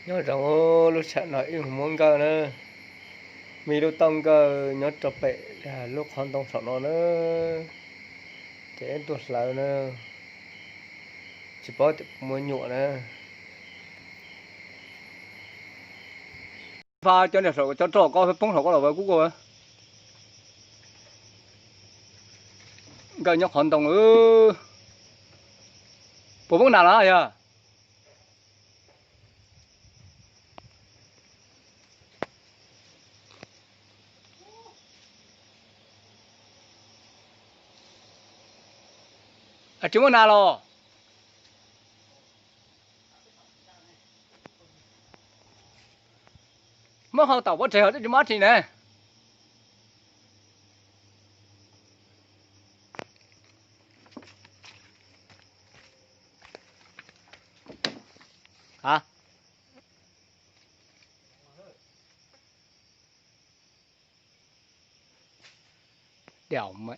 Nyob zoo, lub sij hawm no wb mus muab nkawj na, muaj ib lub tauj nkawj nyob rau pem lub qhov ntoo saum no na, ces wb tuaj hlawv na, tsis paub tias puas muaj nyuam na. Fa cov niag saum cov roj ko poob saum ko los kub kub. Nkawj nyob qhov ntoo, puas poob nas los yog? Tsis muaj nas los? Muab hau tom pob tsaig ho tsis muaj dab tsi ne. Ha, diam.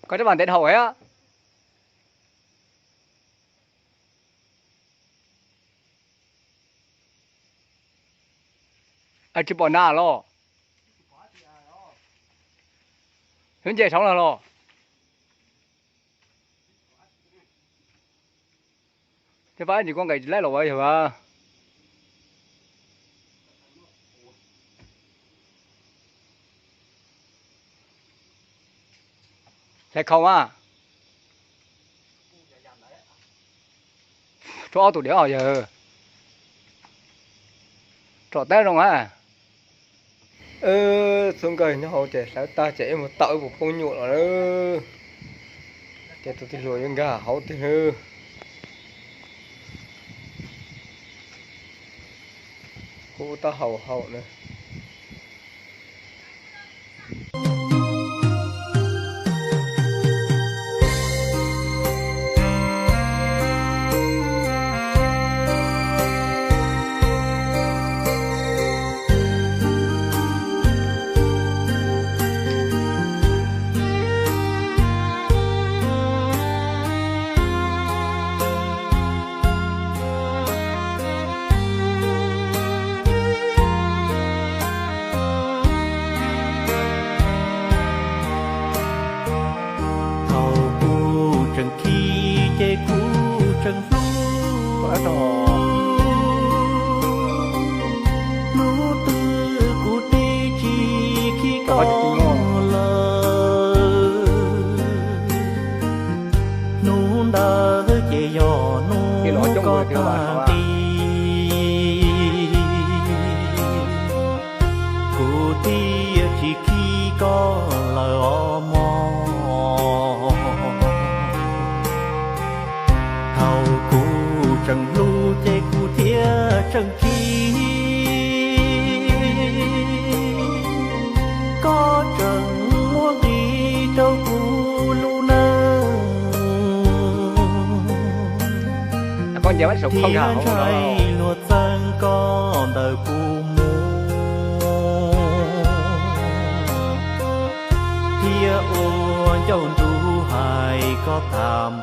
Koj cov vas ntev dhau thiab. Tsis pom nas los? Yuav nce saud los los? Thiab pab tsis koj nqes tsis laib los yog a? Hlais khau mas. Tshuav ob tug diam os yawg. Tsom tab zoo a. Txhub nkawj nyob hauv ces hlawv tag ces wb mus tawm wb puas poob nyuam los na. Ces tus tij laug yuav nkag hauv tiag. Kuv ua taub hau hau na. Thaum kuv tseem khi ces kuv tseem hlub, hnub twg kuv twb tsis khi koj lawm. Hnub ntawd ces yog hnub koj tag nti, kuv thiaj tsis khi koj lawm os mog. Thaum kuv tseem hlub ces kuv thiaj tseem khi, koj tseem muab nqis rau kuv lub neej. Thiab ntshai luag txeeb koj ntawm kuv mus, thiab ua ncauj ntuj hais koj tham